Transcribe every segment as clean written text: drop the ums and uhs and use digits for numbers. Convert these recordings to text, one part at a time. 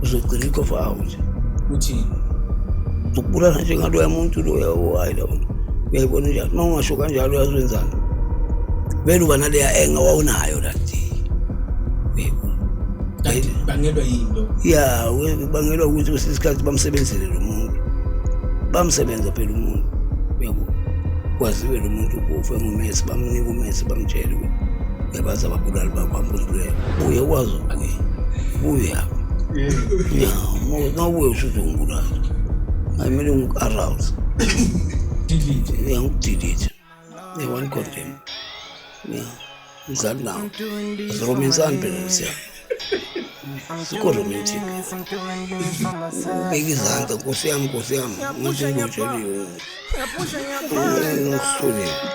Uzogcina ikhofa out. Uthini? Ukubulala njengaloya muntu loya, hayi, lo uyayibona njalo. Uma ungasho kanjalo, uyazwenzani vele, uba naleya enga wawunayo that day, uyayibona? Kanti bangelwa yini lo? Ya, bangelwa ukuthi kwesinye isikhathi bamsebenzele lo muntu, bamsebenza phela umuntu, uyabo, kwaziwe lo muntu ufe ngumesi, bamnika umesi, bamtshele ukuthi uyabazi ababulali bakho, hamba uzibulele, buye ukwazi ukubuya, buya ya, mawubuye ushuthi ungibulala, hayi, kumele ngiku-arouse. Delete. Ya, ngikudelete, one condemn ya, ngidlali nawo, asiromansani phela lesiya, sikho romantic, ubeka izandla, nkosi yami, nkosi yami, ngathi ngibotsheliwe, ngihlolele, ngihlolele.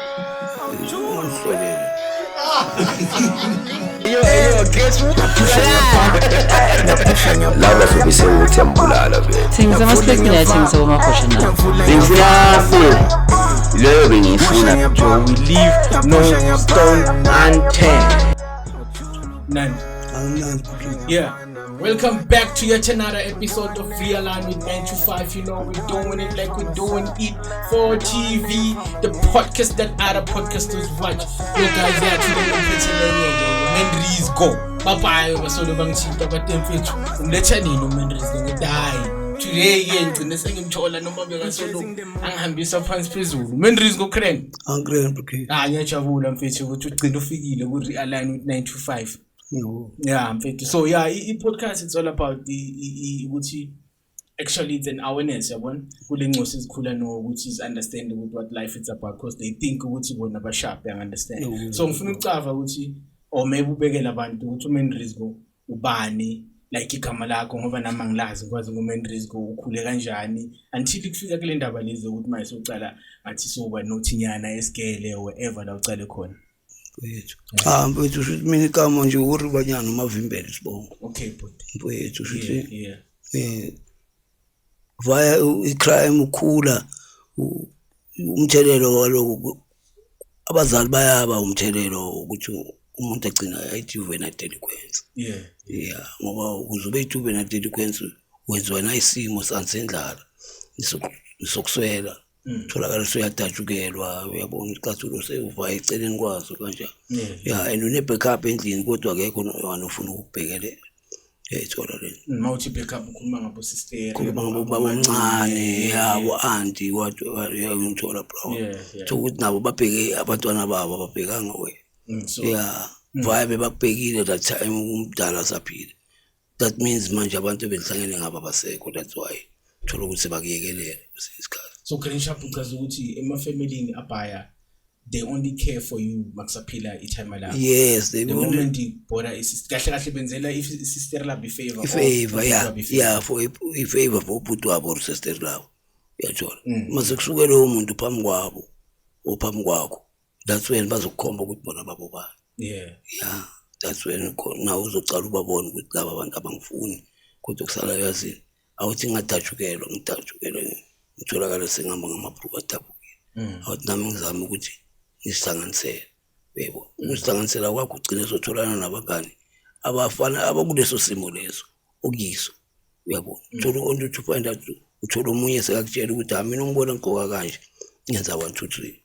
Yo, yo, guess what? Laba sobe sewuthi yambulala vele. Thengisa ama-spec, mina athengisa komakhosha nawo. Bengifuna leyo, bengiyifuna. Joe, we leave no stone unturned. Nandi. Angimnandi bhuti. Yeah. Welcome back to yet another episode of Realign with 925. You know, we're doing it like we're doing it for TV, the podcast that other podcasters watch. Yo guys, yeah, today ngiphethe lenye ke, uMendrizgo. Bye basolo bangithinta bathi, "Mfethu, umletha nini uMendrizgo?" Ngithi, "Hayi, today ke ngigcine sengimthola noma bekasolo angihambisa phansi phezulu." Mendrizgo Kren. Angikreni bhuti. Ah, ngiyajabula mfethu ukuthi ugcine ufikile ku Realign with 925. Yebo. Yeah, mfethu. So yeah, i-podcast, it's all about the ukuthi actually it's an awareness, yabona, kule ncosi ezikhula no ukuthi is understand ukuthi what life is about, because they think ukuthi bona ba sharp, you understand? So ngifuna ukucava ukuthi or maybe ubekele abantu ukuthi uMendrizgo ubani, like igama lakho, ngoba nami angilazi, ngikwazi nguMendrizgo, ukhule kanjani until kufika kule ndaba lezi ukuthi manje socala ngathi soba nothinyana esigele or wherever la ucale khona. Mfethu, cha mfethu, usho ukuthi mina igama nje uRibanyana uMavimbela isibongo. Okay but Mfethu, usho ukuthi via i-crime ukhula, umthelelo waloko, abazali bayaba umthelelo ukuthi umuntu agcina ayi-juvenile delinquency. Yeah, ngoba ukuze ube i-juvenile delinquency wenziwa nayisimo sansendlala sokuswela, tholakala suyadatshukelwa, uyabona, isicathulo sewuva eceleni kwaso kanjani. Yeah, and une-backup endlini kodwa akekho wena ofuna ukukubhekelela, uyayithola lena? Mawuthi backup ukhuluma ngabo sister? Khuluma ngabo baba omncane yabo, auntie, what, uyangithola bro? Yeah. So ukuthi nabo babheke abantwana babo, ababhekanga wena. So Yeah, vaya bebakubhekile that time umdala saphila, that means manje abantu belihlangene ngabo abasekho, that's why thola ukuthi sebakuyekelela kwesinye isikhathi. So Green Sharp, uchaza ukuthi emafamilini abhaya they only care for you makusaphila i-timer lakho. Yes, they The only moment ibhoda kahle kahle benzela i-sister labo i-favor or i-favor. ubhuti Yeah. wabo i-favor. Yeah, for i-favor for ubhuti wabo or sister labo, uyathola? Mase kusuke lowo muntu phambi kwabo or phambi kwakho, that's when bazokukhomba ukuthi bona babo bani. Yeah, that's when nawe uzocala ubabona ukuthi laba abantu abangifuni, kodwa kusala yazini, awuthi ngadatshukelwa, ngidatshukelwe, ngitholakala sengihamba ngamabhruku adabukile. Awuthi nami ngizame ukuthi ngizihlanganisele, yebo, ukuzihlanganisela kwakho ugcine sotholana nabangani abafana abakuleso simo leso okuyiso, uyabona? Uthola onto to find out, uthola omunye sekakutshela ukuthi, "Ha, mina ungibona ngigqoka kanje, ngenza one two three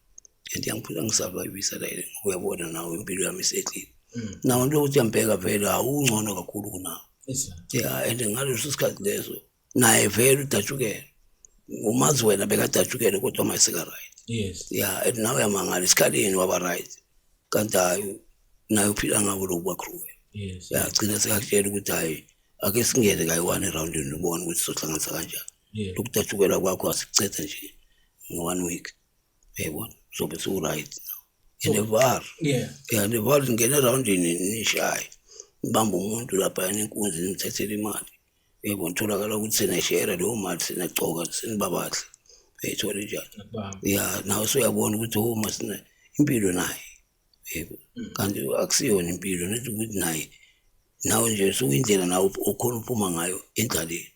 and yangiphila, ngisurvivisa la, uyabona nawe, impilo yami isehlile." Nawe into yokuthi uyambheka vele awungcono kakhulu kunawe. Yeah, and ngaleso sikhathi leso naye vele udatshukele, umazi wena bekadashukele, kodwa manje seka-right. Yeah, and nawe uyamangala esikhaleni waba right, kanti hayi, naye uphila ngabo lobu ba-cruel. Ya, gcina sekakutshela ukuthi, "Hhayi, ake singene kayi-one erawundini, ubone ukuthi sohlanganisa kanjani." Lokudatshukela kwakho asikuceda nje nge-one week, uyayibona, uzobe sewu-right now and var. Ya, nevar ngena erawundini, nishaye, nibambe umuntu laphayana inkunzi, nimthathele imali, uyayibona? Tholakala ukuthi senashera leyo mali, senagcoka, senibabahle, uyayithola njani? Ngakubamba. Ya, nawe usuyabona ukuthi oh, masina impilo naye, yebo, kanti akusiyona impilo nethi ukuthi naye nawe nje sukuyindlela nawe okhona uphuma ngayo endlaleni,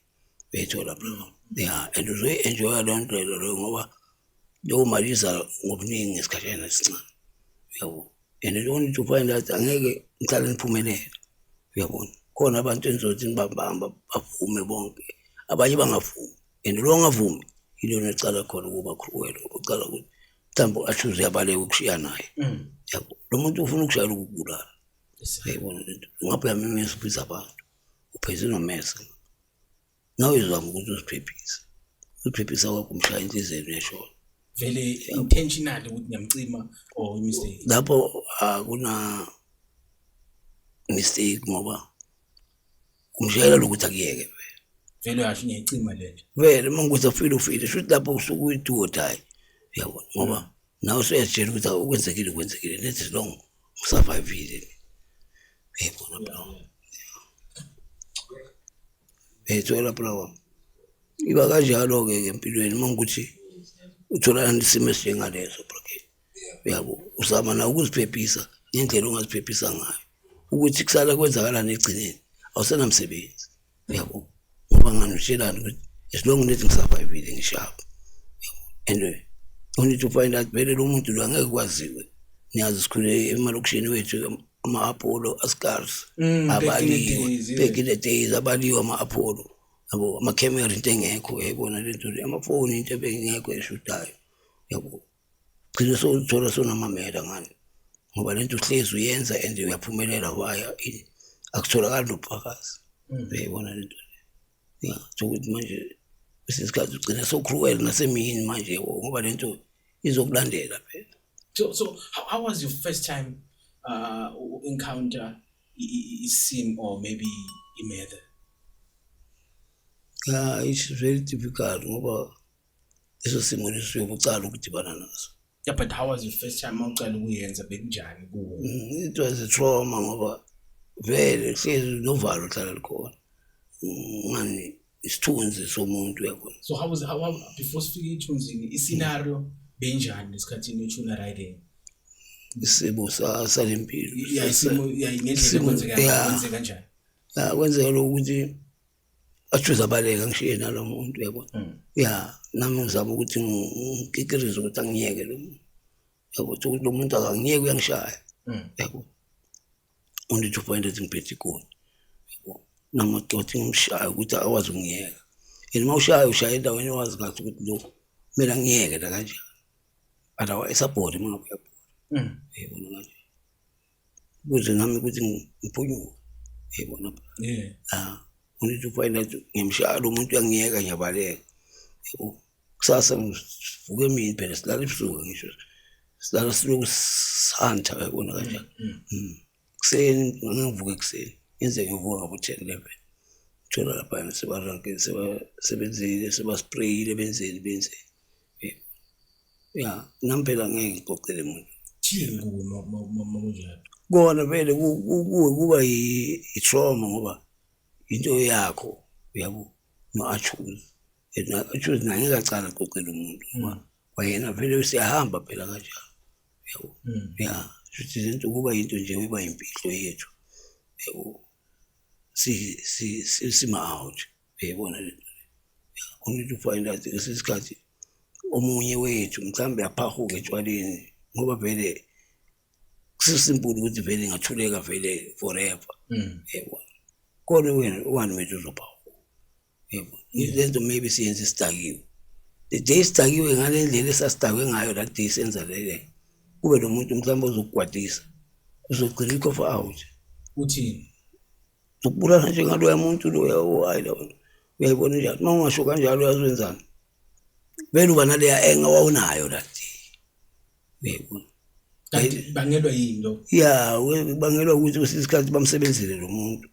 uyayithola bro? Ya, and uzoyi-enjoya leyo ndlela leyo ngoba leyo mali iza ngobuningi ngesikhashana esincane, uyabo? And you only to find out angeke ngihlale niphumelele, uyabona? Khona abantu enizothi nibambamba bavume bonke, abanye bangavumi, and lo ongavumi yilona ecala khona ukuba cruel, ucala ukuthi mhlawumbe ashuze uyabaleka ukushiya naye. Yabo, lo muntu ufuna ukushayela ukukubulala. Uyayibona lento, ungapha uyamemeza ubiza abantu, uphethe nomese, nawe uzama ukuthi uziphephise, uziphephisa kwakho umshaya inhliziyweni uyashona. Vele intentionally ukuthi ngiyamcima or mistake? Lapho akuna mistake ngoba umshayela lokuthi akuyeke vele. Vele uyasho ngiyayicima le nto. Vele uma ngikuthi afile ufile, shuthi lapho usuke uyi-do or die, uyabona, ngoba nawe usuyazitshela ukuthi okwenzekile kwenzekile, let as long ngisurvivile, uyayibona bro. Uyayithola bro, iba kanjalo-ke ke empilweni uma ngikuthi utholana nesimo esinjengaleso bro, uyabo, uzama nawe ukuziphephisa ngendlela ongaziphephisa ngayo, ukuthi kusala kwenzakalani ekugcineni awusenamsebenzi, uyabo, ngoba ngani utshelani ukuthi as long nethi ngisurvivile ngishapha. And only to find out vele lo muntu lo angeke kwaziwe. Niyazi sikhule emalokishini wethu, ama-Apollo askars abaliwe back in the days, abaliwe ama-Apollo yabo, amakhemera into engekho, uyayibona lento, amafoni into ebengekho eshudayo, yabo. Gcina sowuthola sonamamela ngani, ngoba lento uhlezi uyenza and uyaphumelela, waya akutholakali nobufakazi, uyayibona lento. Ya, sokuthi manje kwesinye isikhathi ugcina sowucruel nasemini manje, ngoba lento izokulandela phela. So how was your first time encounter i-scene or maybe i-murder? Yeah, it's very difficult ngoba leso simo leso uyobucala ukudibana naso. Yeah, but how was your first time mawucala ukuyenza, bekunjani kuwe? It was a trauma ngoba vele hlezi novalo hlala likhona, ngani isithunzi somuntu, uyabona. So how was how, before sifike ethunzini, i-scenario benjani ngesikhathini ethuna riding? Isimo salempilo. Yeah, isimo, yeah, ngendlela kwenzeka kwenzeka kanjani? Ya, kwenzeka lokuthi achuze abaleka ngishiye nalo muntu, uyabona. Ya, nami ngizama ukuthi ngikikirize ukuthi angiyeke lo muntu, yabo, ukuthi lo muntu akangiyeke uyangishaya, yabo, only to find out ngiphethe igoli, yabo, namadoda ngimshaya ukuthi akwazi ukungiyeka. And uma ushaya ushaya endaweni owazi kahle ukuthi lo kumele angiyeke la kanjani, otherwise esabhodi uma ngabe uyabhoda, uyayibona kanje, ukuze nami ukuthi ngiphunyuke, uyayibona. Ah, only to find out ngiyamshaya lo muntu uyangiyeka, ngiyabaleka, yabo. Kusasa ngivuke emini, phela silala ebusuku, ngisho silala siloku sihanta, uyabona kanjani. Kuseni ngivuke ekuseni, ngenzeke ngivuka ngabo 10 11, thola laphayana sebaranke, sebasebenzile, sebasprayile, benzeni benzeni. Ya, nami phela ngeke ngixoxele muntu. Thini kuwe makunjalo? Kona vele kuwe kuba i-trauma ngoba into yakho, uyabo, no-achoose achoose naye ngeke acala axoxele umuntu ngoba kwayena vele siyahamba phela kanjalo, yabo. Ya, shuthi izinto kuba into nje iba imfihlo yethu, yabo, si sima out, uyayibona lento. Only to find out ngesinye isikhathi omunye wethu mhlawumbe aphahuke etshwaleni, ngoba vele kusisimple ukuthi vele ingathuleka vele forever, yebo, kodwa wena one wethu uzophahuka, yebo. Lento maybe siyenze sidakiwe, the day sidakiwe ngale ndlela esasidakwe ngayo that day senza lele, kube lo muntu mhlawumbe ozokugwadisa uzogcina ikhofa out. Uthini? Zokubulala njengaloya muntu loya, hayi la, uyayibona njalo uma ungasho kanjalo uyazwenzani, vele uba naleya enga wawunayo that day, uyayibona. Kanti bangelwa yini lo? Ya, bangelwa ukuthi kwesinye isikhathi bamsebenzile lo muntu,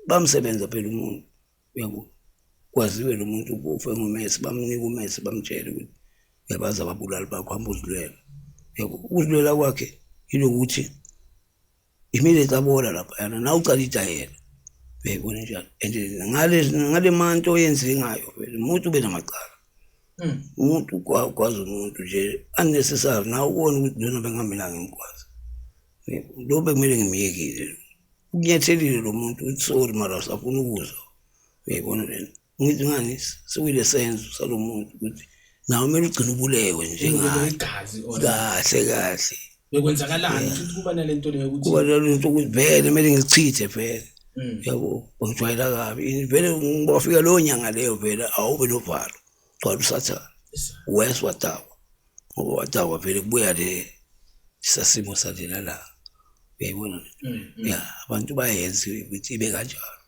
bamsebenza phela umuntu, uyabo, kwaziwe lo muntu ufe ngomese, bamnika umese, bamtshele ukuthi uyabazi ababulali bakho, hamba uzilwela, uyabo. Ukuzilwela kwakhe yilokuthi immediately abola laphayana nawe ucala ijayela, uyayibona njalo. And ngale manto oyenze ngayo vele umuntu ube namacala, umuntu ugwaza umuntu nje unnecessary, nawe ubone ukuthi lona bengamelanga ngimgwaze lo, bekumele ngimyekile, ukunyathelile lo muntu uthi sorry mara usafuna ukuzwa, uyayibona lento. Ngithi ngani sekuyile senzo salo muntu ukuthi nawe kumele ugcine ubulewe njengaye. Igazi or Kahle kahle. Bekwenzakalani futhi kuba nalento leyo ukuthi Kuba nalento ukuthi vele kumele ngilichithe vele. Yabo, bangijwayela kabi vele. Bafika leyo nyanga leyo vele awube novalo, gcwala usathane. Wes wadakwa, ngoba wadakwa vele kubuya le sasimo salela la, uyayibona? Ya, abantu bayenza ukuthi ibe kanjalo,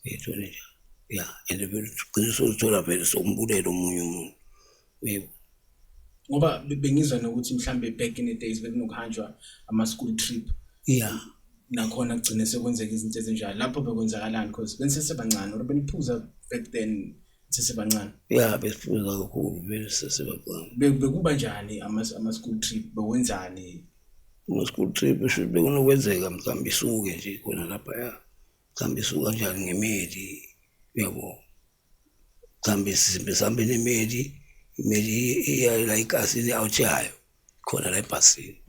uyayithola njalo. Ya, and vele ugcina sozithola vele sokumbulela omunye umuntu, yebo. Ngoba bengizwa nokuthi mhlambe back in the days bekunokuhanjwa ama-school trip. Nakhona kugcine sekwenzeka izinto ezinjalo. Lapho bekwenzakalani? Because benisesebancane or beniphuza back then sesebancane? Ya, besiphuza kakhulu vele sesebancane. Bekuba njani ama-school trip, bewenzani? Ama-school trip, shuthi bekunokwenzeka mhlawumbe isuke nje khona laphaya, mhlawumbe isuka kanjani ngemeli, uyabo, mhlawumbe sihambe sihambe nemeli, imeli iya la ikasi out yayo khona la ebhasini.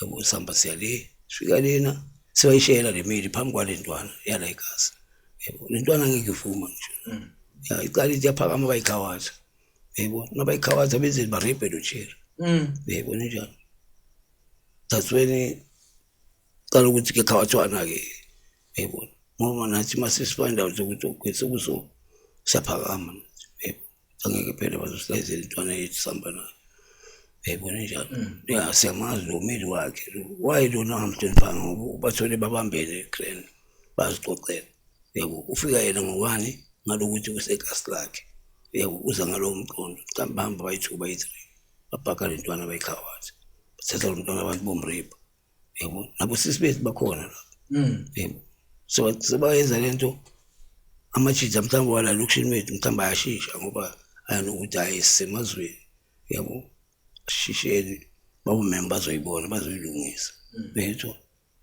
Yabo, sihamba siya le, sifika lena sibayishela le meli phambi kwale ntwana yala ikasi, yabo. Le ntwana angeke ivuma ngisho. Ya, icala ithi yaphakama, bayikhawatha, yebo. Nabayikhawatha benzeni? Ba-rape lo cherry. Uyayibona njalo? That's when cala ukuthi ke khawathwana-ke, yayibona, ngoba nathi mase si-find out ukuthi okay, sekuso siyaphakama nathi, yebo. Angeke phela bazosilayizela intwana yethu sihamba nayo, uyayibona njalo? Ya, siyamazi lo meli wakhe lo, why lona angamhloniphanga? Ngoba bathole babambene grand, bazixoxela, yabo. Ufika yena ngowani ngalokuthi kusekasi lakhe, yabo, uza ngalowo mqondo. Mhlawumbe bahamba bayi-two, bayi-three, babhaka le ntwana, bayikhawatha, bathatha lo mntwana, abantu bom-rape, yabo. Nabo sisi bethu bakhona lapho. Yebo, sebayenza lento amajija mhlawumbe wala elokishini wethu, mhlawumbe ayashisha ngoba ayanokuthi hayi, sisemazweni, yabo, sishisheni babomem bazoyibona, bazoyilungisa bethu,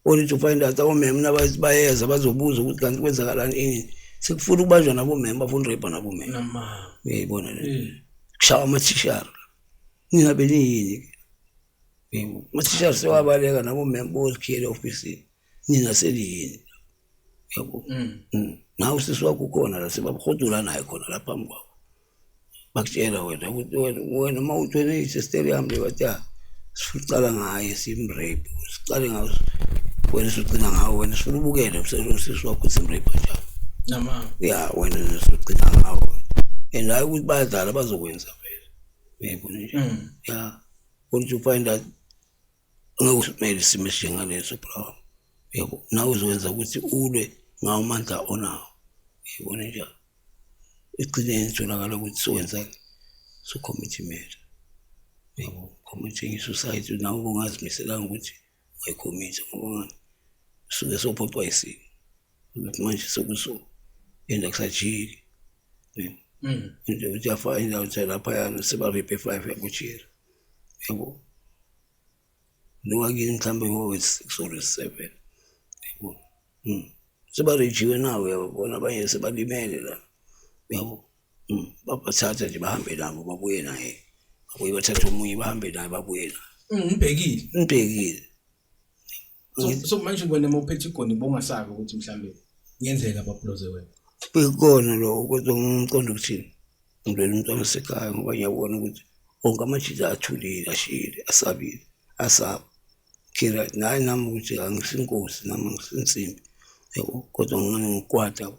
only to find out abomem nabathi bayeza bazobuza ukuthi kanti kwenzakalani, ini, sekufuna ukubanjwa nabomem, bafuna u-rape nabomem. Nama. Uyayibona le kushawa amathishara, nina beniyini ke? Yebo, amathishara sewabaleka nabomem bozikhiyela e-ofisini, nina seliyini, yabo? Nawe usisi wakho ukhona la, sebabhudula naye khona la phambi kwakho, bakutshela wena ukuthi wena uma uthi wena i-sister yami le, bathi ya, sifuna ukucala ngaye sim-rape, sicale ngawe wena, sugcina ngawe wena, sifuna ubukele usisi wakho sim-rape kanjani. Nama. Ya, wena sugcina ngawe, and hayi ukuthi bayadlala, bazokwenza vele, uyayibona nje? Ya, only to find out ngeke usimele isimo esinjengaleso, bro, yabo. Nawe uzokwenza ukuthi ulwe ngawo amandla onawo, uyayibona njalo? Ekugcineni itholakala ukuthi sowenza so-commit murder, yabo, committing i-suicide. Nawe ubungazimiselanga ukuthi ungayi-commit-a, ngoba ngani? Usuke sophoqwa isimo ukuthi manje sekuso and akusajiki. Into ukuthi ya-find out laphayana seba-rape five yakuchira, yabo, nowakini mhlawumbe ngo-six or seven, yabo. Seba-rape-iwe nawe, uyabona, abanye sebalimele la, yabo. Babathatha nje bahambe nabo, babuye naye, babuye bathathe omunye, bahambe naye, babuye naye. Ngibhekile. Ngibhekile. So manje wena uma uphethe igoni bongasabi ukuthi mhlambe kuyenzeka babloze wena? Bekona lokho, kodwa ngumqondo ukuthini, ngilwela umntwana osekhaya, ngoba ngiyabona ukuthi onke amajita athulile, ashile, asabile, asaba. Okay, right, naye nami ukuthi angisinkosi, nami angisinsimbi, yabo, kodwa ngingane ngikwata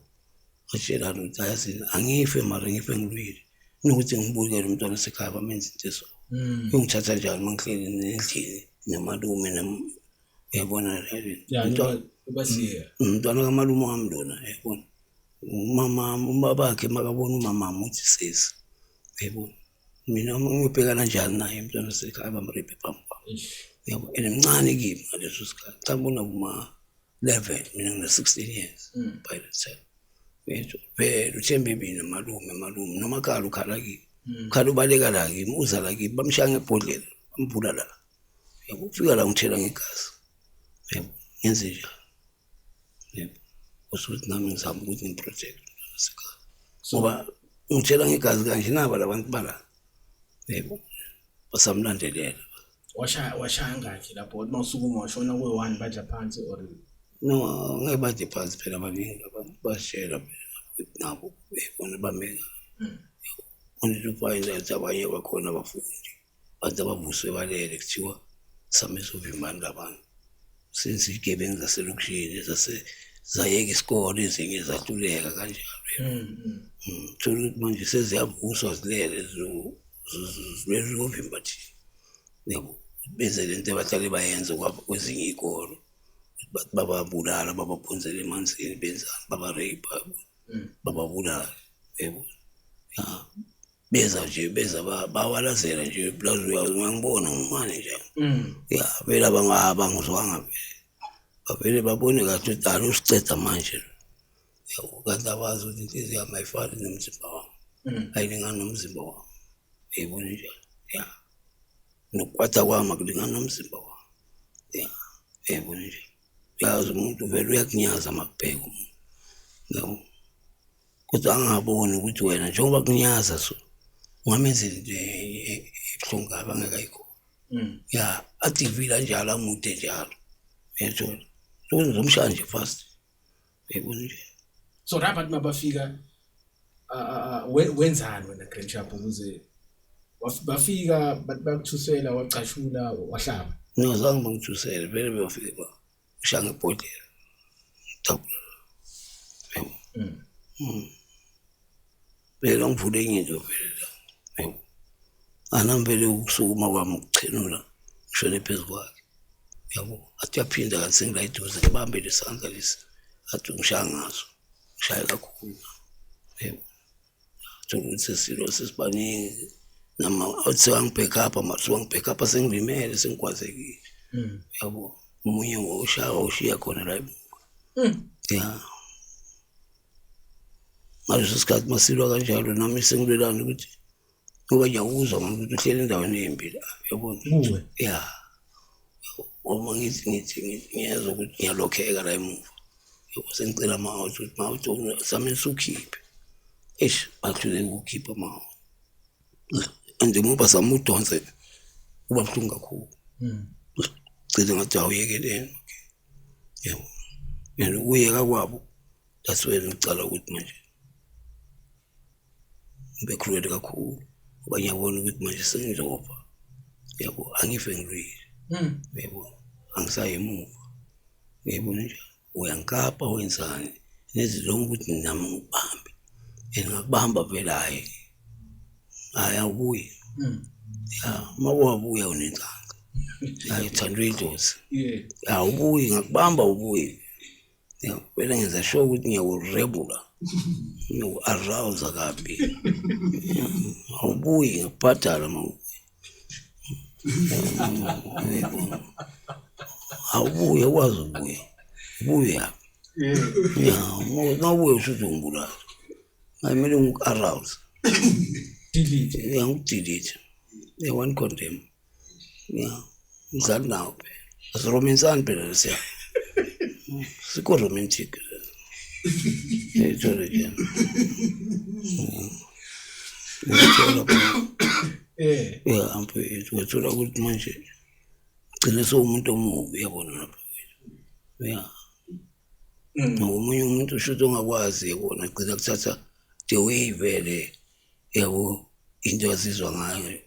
ngatshelana ukuthi ayazini, angife mara ngife ngilwile kunokuthi ngibukele umntwana osekhaya bamenza into eso. Uyongithatha njani uma ngihleli endlini nomalume uyabona? Ya. Ubasiya. Umntwana kamalume wami lona, uyabona, umama, ubabakhe makabona umamami uthi sisi, uyayibona? Mina ngiyobhekana njani naye umntwana osekhaya bam-rape phambi kwami, yabo? And mncane kimi ngaleso sikhathi, mhlawumbe unakuma-11, mina ngina-16 years by the time. Uyezwa? Vele uthembe mina, malume, malume noma khala, ukhala kimi, ukhala, ubaleka la kimi, uza la kimi, bamshaya ngebhodlela, bambula la, yabo. Ufika la ngithela ngegazi, yabo, ngenze njalo, yebo, usuthi nami ngizama ukuthi ngi-protect umntwana wasekhaya, ngoba ngithela ngegazi kanje, naba labantu bala, yebo, basamlandelela. Washaya ngakhi lapho? Wathi mawusukuma washona kuyi-one, badla phansi or? No, ngeke bade phansi phela, baningi abantu, bashela phela nabo, bebona bameka, only to find out abanye bakhona abafundi, bantu abavuswe balele, kuthiwa same sovimbani labantu, senze igebengu zaselokishini Zayeka isikole, ezinye zahluleka kanjalo. Thola ukuthi manje seziyavuswa, zilele, zilwela ukuvimba thina, yabo, benze lento abahlale bayenze kwezinye iy'kolo, bathi bababulala, babaphonsela emanzini, benzani, baba-rape, bababulala, yabo. Ya, beza nje, beza bawalazela nje, plus uyangibona ngumane nje. Ya, vele abangizwanga, vele bavele babone kahle ukuthi alo usiceda manje lo, yabo, kanti abazi ukuthi inhliziyo yami ayifani nomzimba wami, ayilingani nomzimba wami, uyayibona njalo. Ya, nokukwata kwami akulingani nomzimba wami. Ya, uyayibona nje, uyazi umuntu vele uyakunyaza makubheka umuntu, yabo, kodwa angaboni ukuthi wena njengoba kunyaza, so ungamenzela into ebuhlungu kabi angeke ayikhona. Ya, adivila njalo, amude njalo, uyathola, so ngizomshaya nje fast, uyayibona nje. So rabantu mabafika, wenzani wena, Grand Sharp, ukuze bafika bathi bakuthusela, wacashula, wahlaba? No, zange bangithusele, vele bafike ba ushaya ngebhodlela, dabula, yabo. Vele ngivule enye into vele la, yabo, anami vele ukusukuma kwami ukuchenula, ngishone phezu kwakhe, yabo, athi uyaphinda, kanti sengila eduze, ngibambe lesandla lesi athi ngishaya ngaso, ngishaye kakhulu, yebo. Thola ukuthi sesilo sesibaningi, nama athi sewangi-back up, sewangi-back up, sengilimele, sengigwazekile, yabo. Omunye woshaya wawushiya khona la emuva. Ya, ngaleso sikhathi masilwa kanjalo, nami sengilwelana ukuthi ngoba ngiyakuzwa manje ukuthi uhleli endaweni embi la, yabona. Kuwe? Ya, uma ngithi ngiyezwa ukuthi ngiyalokheka la emuva, yabo, sengicela ama-out ukuthi ma-out samele siwukhiphe. Eish, bahluleka ukukhipha ama-out, and emuva sami udonse kuba buhlungu kakhulu, gcine ngathi awuyekeleni, yabo. And ukuyeka kwabo, that's when ngicala ukuthi manje ngibe cruel kakhulu, ngoba ngiyabona ukuthi manje sengizofa, yabo, angife ngilwile, yabo, angisayi emuva, uyayibona nje. Uyangikapa, wenzani, nezilongo ukuthi nami ngikubambe, and ngakubamba vele, hhayi hhayi, awubuyi. Ya, uma wabuya unenhlanhla, hayi, uthandwe idlozi. Awubuyi, ngakubamba, awubuyi. Ya, vele ngenza sure ukuthi ngiyakurebula, ngiyaku-arouse kabi, awubuyi, ngiyakubhadala uma ubuya. Uyayibona, awubuye, awukwazi ukubuya, ubuye yaphi? Ya, uma ubuye usuthi ungibulala, hayi, kumele ngiku-arouse. Delete. Ya, ngiku-delete, ya, one condemn. Ya, ngidlali nawo phela, asiromansani phela lesiya, sikho romantic, ethole nje. Uyathola. Ya, mfethu, uyathola ukuthi manje gcine sewumuntu omubi, uyabona lapho, ya. Ngomunye umuntu ushuthi ongakwazi, yabona, gcina kuthatha the way vele, yabo, into azizwa ngayo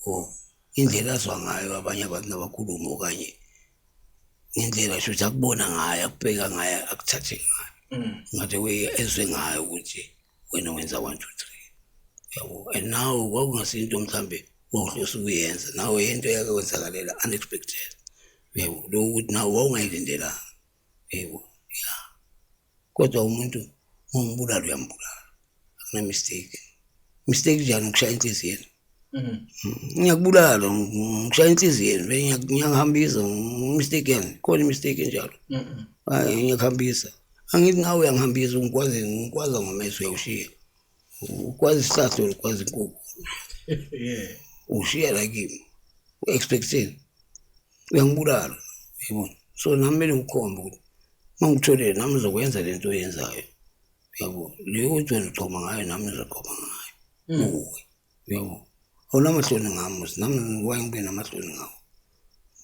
or indlela azwa ngayo abanye abantu nabakhuluma, okanye ngendlela shuthi akubona ngayo, akubheka ngayo, akuthathe ngayo, ngathi way ezwe ngayo ukuthi wena wenza one two three, yabo. And now kwakungasinto mhlambe wawuhlose ukuyenza nawe, into eyake kwenzakalela unexpected, yebo, lokhu ukuthi nawe wawungayilindelanga, yebo. Ya, kodwa umuntu ungibulala, uyambulala, akuna mistake. Mistake njani ukushaya inhliziyo? Ngiyakubulala, ngishaya inhliziyo, ngiyangihambisa, mistake yani? Khona imistake enjalo? Hayi, ngiyakuhambisa, angithi nawe uyangihambisa, ungikwazi, ngikwazi ngomese, uyawushiya, ukwazi isihlahla, ukwazi inkukhu, ushiya la kimi, u-expecteni uyangibulala, yabona. So nami kumele ngikukhombe ukuthi uma ngikutholile, nami ngizokwenza lento oyenzayo, yabo, leyo ukuthi wena uchoma ngayo, nami ngizochoma ngayo kuwe, yabo. Awunamahloni ngami, nami why ngibe namahloni ngawe,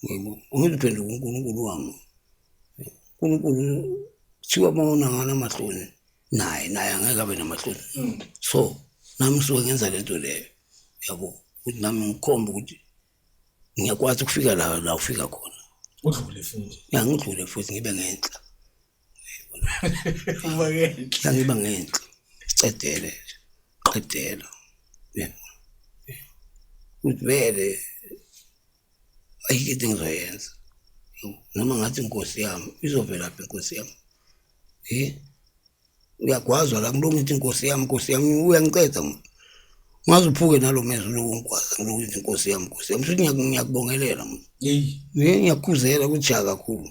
yabo? Ungithi uphenduka uNkulunkulu wami, uNkulunkulu kuthiwa uma unangana amahloni naye, naye angeke abe namahloni. So nami ngisuke ngenza lento leyo, yabo, ukuthi nami ngikhombe ukuthi ngiyakwazi ukufika la ufika khona. Udlule futhi. Ya, ngidlule futhi, ngibe ngenhla. Uyabona? Uba ngenhla. Ngiba ngenhla. Sicedele nje. Qedela. Uyabona? Ukuthi vele ayikho into engizoyenza. Noma ngathi inkosi yami izovelaphi inkosi yami. Uyagwazwa la ngilokhu ngithi inkosi yami, inkosi yami uyangiceda muntu. Ungaze uphuke nalo mezwi loku ngigwaza ngilokhu ngithi inkosi yami, inkosi yami. Shuthi ngiyakubongelela muntu. Yeyi. Ngiyakukhuzela ukuthi shaya kakhulu.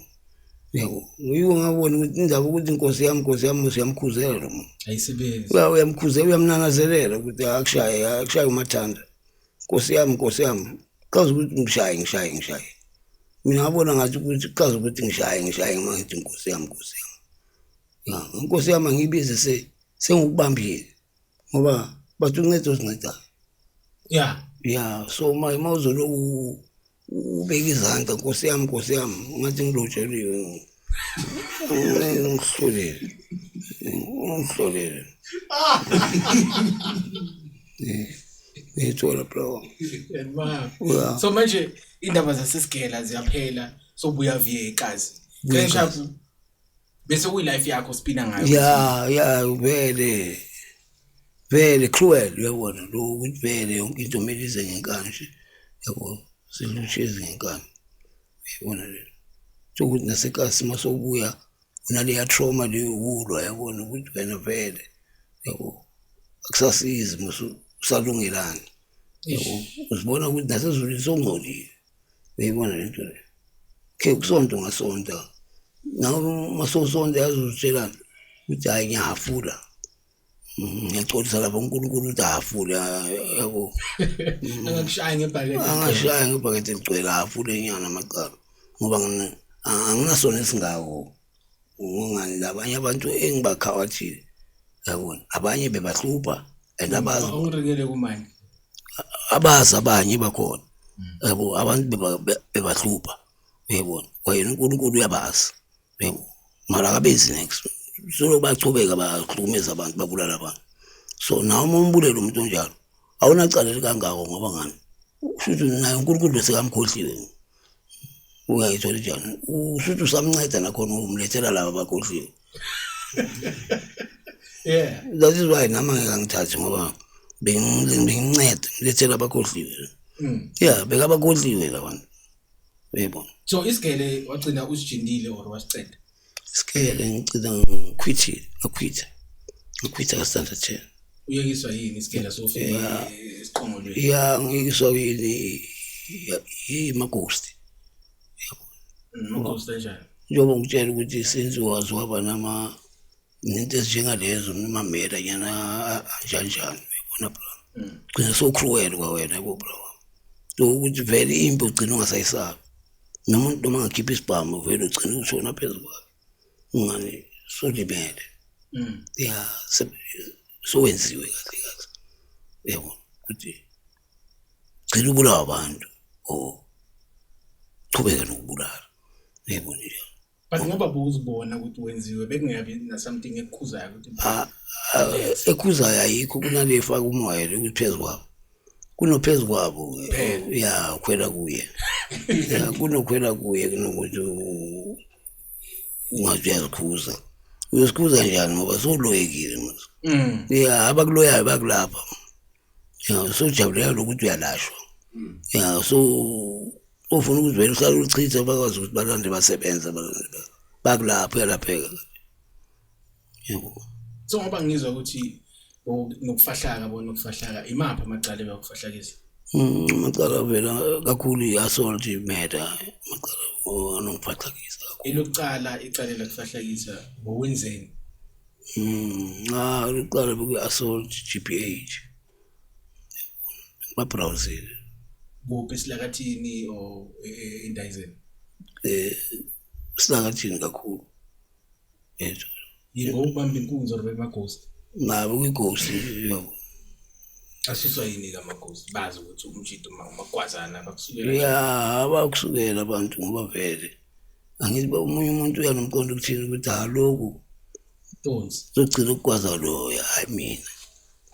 Yebo. Yiwo ngabona ukuthi indaba ukuthi inkosi yami, inkosi yami usuyamkhuzela lo muntu. Ayisebenzi. Uyamkhuzela, uyamnanazelela ukuthi akushaye, akushaye umathanda. Nkosi yami, nkosi yami. Chaza ukuthi ngishaye, ngishaye, ngishaye. Mina ngabona ngathi ukuthi chaza ukuthi ngishaye, ngishaye uma ngithi nkosi yami, nkosi yami. Ya, inkosi yami angiyibize sengikubambile ngoba bathi uncedo ozincedayo. Yeah. Yeah, so uma uzoloku ubeka izandla nkosi yami, nkosi yami, ngathi ngilotsheliwe. Ngihlolele. Ngihlolele. Ngithola bro. Yeah. Yeah. So manje indaba zasesigela ziyaphela sobuya via ekazi. Kenshap bese kuyi life yakho spina ngayo. Ya, ya vele. Vele cruel uyabona lo ukuthi vele yonke into kumele ize ngenkani nje. Yabo silushezi ngenkani. Uyabona le. Sokuthi nasekasi masobuya unaleya trauma leyo ukulwa yabona ukuthi wena vele yabo akusasizi musu usalungelani. Yabo uzibona ukuthi nasezulwini songcolile. Uyayibona lento le. Ke kusonto ngasonta. Nawe masosonta yazi uzitshelana ukuthi hayi ngiyahafula. Ngiyaxolisa lapha uNkulunkulu ukuthi ahafule yabo. Angakushaya ngebhakede. Angashaya ngebhakede ligcwele ahafule inyana amacala ngoba anginasona esingako. Ngongani labanye abantu engibakhawathile yabona abanye bebahlupha and abazi Awurekele kumanje. abazi abanye bakhona yabo abantu bebahlupha uyabona kwayena uNkulunkulu uyabazi yabo mara akabenzi next solo bachubeka bahlukumeza abantu babulala abantu. So nawe uma umbulele umuntu onjalo awunacala elikangako ngoba ngani ushuthi naye uNkulunkulu besekamkhohliwe. Uyayithola njani ushuthi usamnceda nakhona umlethela laba abakhohliwe. Yeah. That is why nami angeke angithathe ngoba benginceda ngilethela abakhohliwe. Yeah, bekabakhohliwe labantu. Uyabona. So isigele wagcina usijindile or wasiceda? Isigele ngigcina ngikhwithile, ngakhwitha. Ngakhwitha ka standard 10. Uyekiswa yini isigele sofika esiqongolweni? Yeah, ngiyekiswa yini ima-ghost. Ama-ghost kanjani? Njengoba ngikutshela ukuthi since wazi waba nama nento ezinjengalezo namamela nyana anjanjani uyabona bro. Gcina so cruel kwawena yabo bro. Ukuthi vele impi ugcina ungasayisabi. Nomuntu noma angakhipha isibhamu vele ugcina ushona phezu kwakhe. Ungani solimele. Yeah, sowenziwe kahle kahle. Uyabona ukuthi gcina ubulawa abantu or chubeka nokubulala. Uyabona nje. But ngoba bowuzibona ukuthi wenziwe bekungabi na something ekukhuzayo ukuthi Ekhuzayo ayikho kunale faka umoya ukuthi phezu kwabo. Kunophezu kwabo ya ukhwela kuye. Ya kunokhwela kuye kunokuthi ungathi uyazikhuza. Uyosikhuza njani ngoba sowuloyekile manje. Ya abakuloyayo bakulapha. Ya sojabulela ukuthi uyalashwa. Ya so ufuna ukuthi vele uhlale uchithe bakwazi ukuthi balande basebenza balande bakulapha uyalapheka. Yebo. So ngoba ngizwa ukuthi nokufahlaka bona ukufahlaka imaphi amacala ebakufahlakisa? Amacala vela kakhulu i-assault murder amacala anokufahlakisa kakhulu. Elokucala icala lakufahlakisa bowenzeni? Lokuqala bekuyi-assault GBH. Babrowsile. Kuphi esilakathini or endayizeni? Silakathini kakhulu. Yethu. Yebo ubamba inkunzi or bema-ghost? Nabo kwi-ghost yabo. Asuswa yini ke ama-ghost? Bazi ukuthi umjito umagwazana bakusukela. Ya, abakusukela abantu ngoba vele angithi omunye umuntu uyanomqondo ukuthini ukuthi aloku Tonsi. Sogcina ukugwaza loya, hayi mina.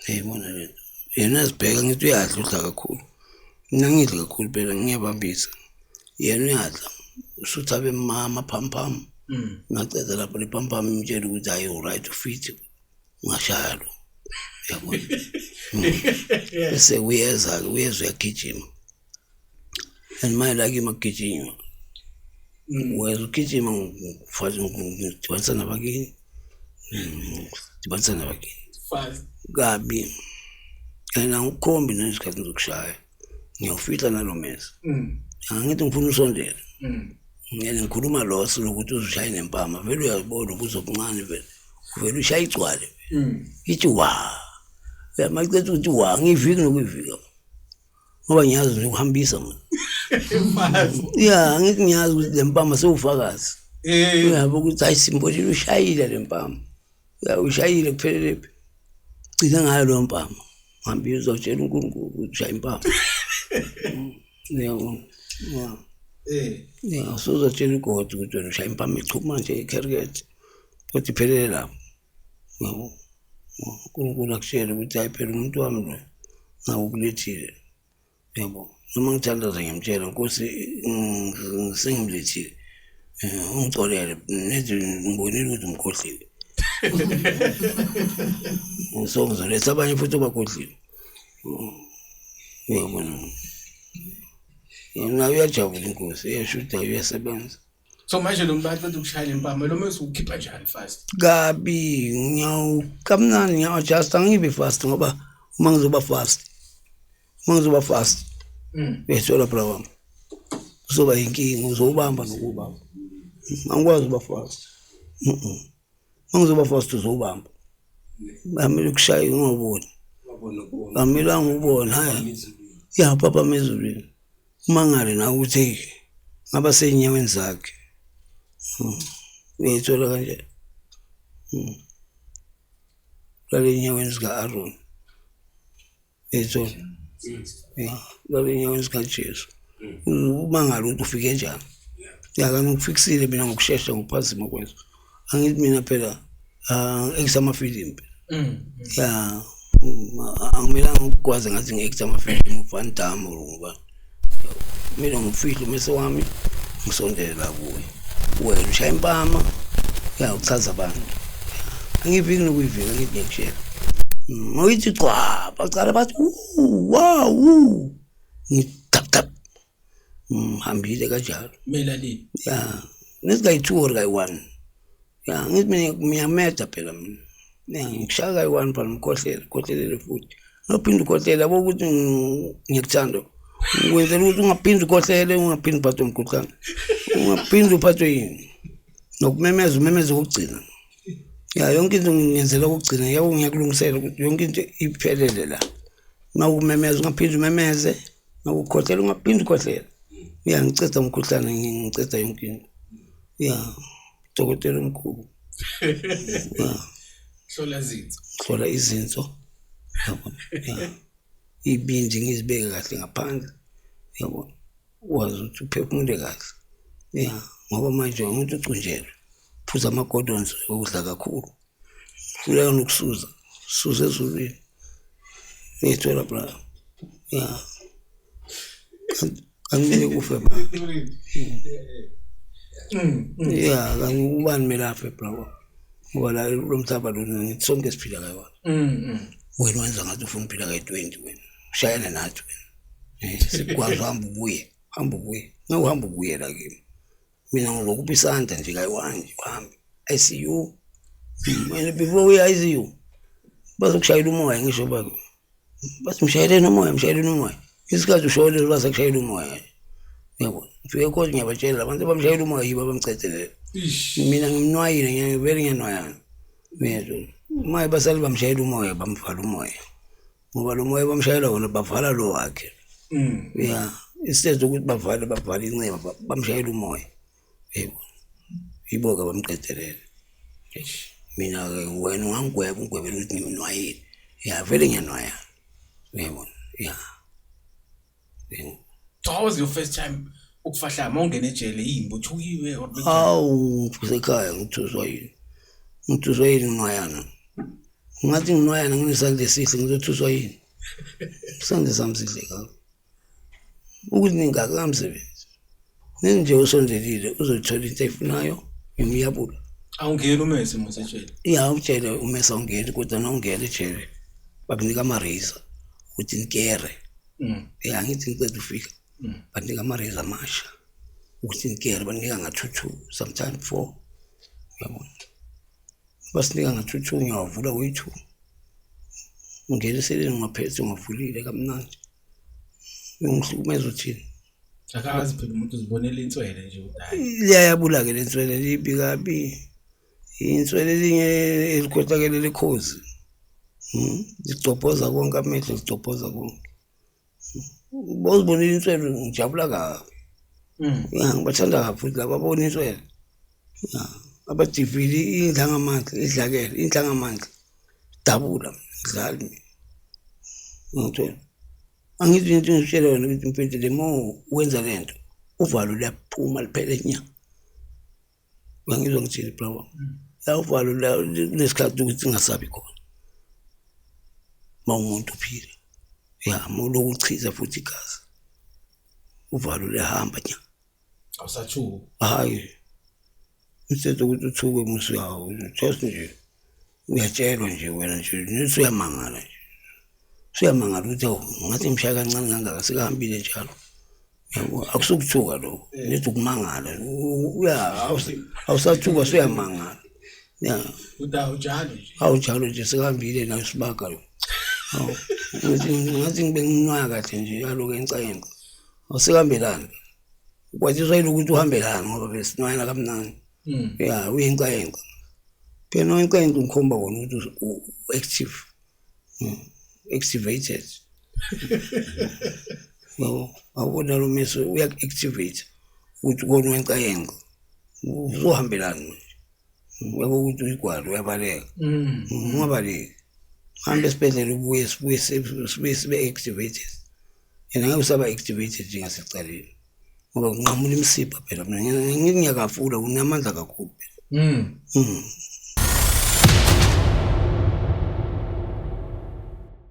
Uyayibona le nto. Yena azibheka ngithi uyadla udla kakhulu. Mina ngidli kakhulu phela ngiyabambisa. Yena uyadla. Usutha abe mama pham pham. Ngaceda lapho le pampam imtshela ukuthi hayi u-right, ufit, ungashaya lo, yabona. Bese uyeza-ke, uyeza, uyagijima, and manje la kimi akugijinywa. Weza ugijima, ngidibanisa nabakini, dibanisa nabakini. Fast. Kabi, and angikukhombi nesikhathi ngizokushaya, ngiyawufihla nalo mese. Angithi ngifuna usondele. Ngene ngikhuluma loss lokuthi uzishaye nempama, vele uyazibona ubuzo obuncane, vele uvele ushaye igcwale, ithi wa, uyamacetha ukuthi wa, ngiyiviki nokuyivika ngoba ngiyazi nje ukuhambisa mina. Fast. Ya, angithi ngiyazi ukuthi le mpama sewufakazi. Uyabo ukuthi hayi, simbonile ushayile le mpama, ya, ushayile, kuphelele phi, gcina ngayo leyo mpama, hambile uzotshela uNkulunkulu ukuthi ushaya impama. Yabo, ya. Ya, usuzotshela ugodi ukuthi wena ushaya impama ichuma nje i-cricket, kodwa iphelele lapho, yabo. uNkulunkulu akutshele ukuthi hayi phela umuntu wami lo ngakukulethile, yabo. Noma ngithandaza ngiyamtshela, Nkosi, sengimlethile, ungicolele nethi ngibonile ukuthi umkhohliwe, so ngizoletha abanye futhi obakhohliwe, uyabona. Nawe uyajabula, inkosi iyasho ukuthi hayi, uyasebenza. So manje lo muntu aqeda ukushaya impama lo mese ukhipha njani fast? Kabi, ngiyawu kamnandi, ngiyawu-adjust, angibi fast ngoba uma ngizoba fast, uyayithola bra wami, kuzoba inkinga, uzowubamba nokubamba. Angikwazi uba fast. Uma ngizoba fast uzowubamba, amele kushaya ungaboni, amelanga ubone, hhayi, ya, phaphama ezulwini, umangale nawe ukuthi hey, ngaba sey'nyaweni zakhe. Uyayithola kanje. Lale ey'nyaweni zika-Aaron, uyayithola, ya, lale ey'nyaweni zikaJesu, umangale ukuthi ufike njani. Ya, kanti ngikufikisile mina ngokushesha, ngokuphazima kweso. Angithi mina phela ekisamafilimu phela. Ya, angimelanga ukugwaza ngathi ngi-acta amafilimu, Van Damme or ngubani. Mina ngifihle umese wami, ngisondele la kuwe, wena ushaya impama, ya, uchaza abantu. Angiviki nokuyivika, ngithi ngiyakutshela, ngoyithi cwa, bacala bathi wow, ngithi tap tap, hambile kanjalo. Mela le. Ya, ngithi kayi-two or kayi-one. Ya, ngithi mina ngiyameda phela mina. Ya, ngikushaya kayi-one phela, ngikhohlele, khohlelele futhi, ungaphinde ukhohlele, yabo, ukuthi ngiyakuthanda, ngikwenzela ukuthi ungaphinde ukhohlele, ungaphinde uphathwe umkhuhlane, ungaphinde uphathwe yini, nokumemeza umemeze kokugcina. Ya, yonke into ngiyenzela kokugcina, yabo, ngiyakulungisela ukuthi yonke into iphelele la. Uma ukumemeza ungaphinde umemeze, nakukhohlela ungaphinde ukhohlele. Ya, ngiceda umkhuhlane, ngiceda yonke into. Ya, dokotela omkhulu, ya. Hlola zinso. Hlola izinso, yabo, ya, ibindi ngizibeke kahle ngaphandle, yabo, wazi ukuthi uphefumule kahle. Ya, ngoba manje umuntu ucunjelwe, phuza ama-gordons, ukudla kakhulu, hluleka nokusuza suza ezulwini, uyayithola bra. Ya, kanti kumele kufe bra. Ya, kanti ubani kumele afe bra? Ngoba la lo mhlaba lona, ngithi sonke siphila kayi-one. Wena wenza ngathi ufuna ukuphila kayi-20, wena ushayana nathi wena. Sikwazi uhamba ubuye, hamba ubuye, ngeke uhambe ubuye la kimi. Mina ngizokupha isandla nje kayi-one nje, uhambe ICU. Wena before uye ICU bazokushayela umoya, ngisho bake bathi mshayeleni umoya, mshayeleni umoya, isikhathi ushonele basekushayela umoya, yabo. Ngifike khona ngiyabatshela abantu abamshayela umoya yibo abamcedelela. Mina ngimnwayile, ngiyavele ngiyanwayana mina. Maye basale bamshayela umoya, bamvala umoya, ngoba lo moya bamshayela wona bavala lo wakhe. Ya, instead ukuthi bavale inceba, bamshayela umoya, yebo, yibo-ke bamqedelele. Mina-ke wena ungangigweba, ungigwebela ukuthi ngimnwayile. Ya, vele ngiyanwayana, uyabona, ya. Yebo. So how was your first time ukufahla uma ungena ejele, yini, buthukiwe or benjani? Hawu, kusekhaya ngithuswa yini? Ngithuswa yini nginwayana? Ngathi nginwayana, nginesandla esihle, ngizothuswa yini? Isandla sami sihle kakhulu. Ukuthi ningaka kamsebenzi. Nje usondelile uzothola into ayifunayo. Ngiyabula. Awungeni umese mose ejele. Ya, ujele umese awungeni, kodwa nawungena ejele bakunika ama-razor ukuthi nikere. Ya, ngithi ngiceda ufika banika ama-razor amasha ukuthi nikere, banika nga-two two, sometimes four, uyabona. Basinika nga-two two, ngiyawavula kuyi-two, ungena eseleni ungaphethe ungavulile kamnandi, uyongihlukumeza uthini? Akazi phela umuntu uzibonela inswele nje ukuthi hayi. Liyayabula-ke le nswele, libi kabi inswele elinye elikhohlakele lekhozi. Ligcobhoza konke amehlo, ligcobhoza konke. Bozibonela inswele, ngijabula kabi. Ya, ngibathanda kabi futhi laba abona inswele. Ya, abadivile indlangamandla, idlakele indlangamandla, dabula ngidlali mina. Ngithola angithi into ngitshele wena ukuthi mfethu, the more wenza lento uvalo luyaphuma liphele nya. Uyangizwa ngithini, bro? Ya, uvalo kunesikhathi ukuthi singasabi khona uma umuntu uphila. Ya, uma uloku uchiza futhi igazi, uvalo luyahamba nya. Awusathuki. Hayi, instead ukuthi uthuke musi, yawo just nje uyatshelwa nje wena nje, usuyamangala nje, usuyamangala ukuthi awu, ngathi ngimshaya kancane kangaka, sekahambile njalo, yabo. Akusukuthuka lokho, nethi ukumangala. Uya awusathuka, usuyamangala, ya. Uthi awujalo nje. Awujalo nje, sekahambile nayo sibaga lo. Hawu, ngathi ngibe nginwaya kahle nje yaloku encayenca, awusekahambelani, ukwatiswa yini ukuthi uhambelani, ngoba besinwayana kamnandi. Ya, uyencayenca phela, nowencayenca ungikhomba kona ukuthi u-active, activated, yabo. Awubona lo mese uyaku-activate ukuthi kona wencayenca uzohambelani manje, uyabo, ukuthi uyigwala, uyabaleka. Ungabaleki, hambe esibhedlela, ubuye, sibuye sibe activated. Yena ngeke usaba activated njengasekucaleni, ngoba kunqamula imisipha phela. Mina ngithi ngiyakafula, unamandla kakhulu phela.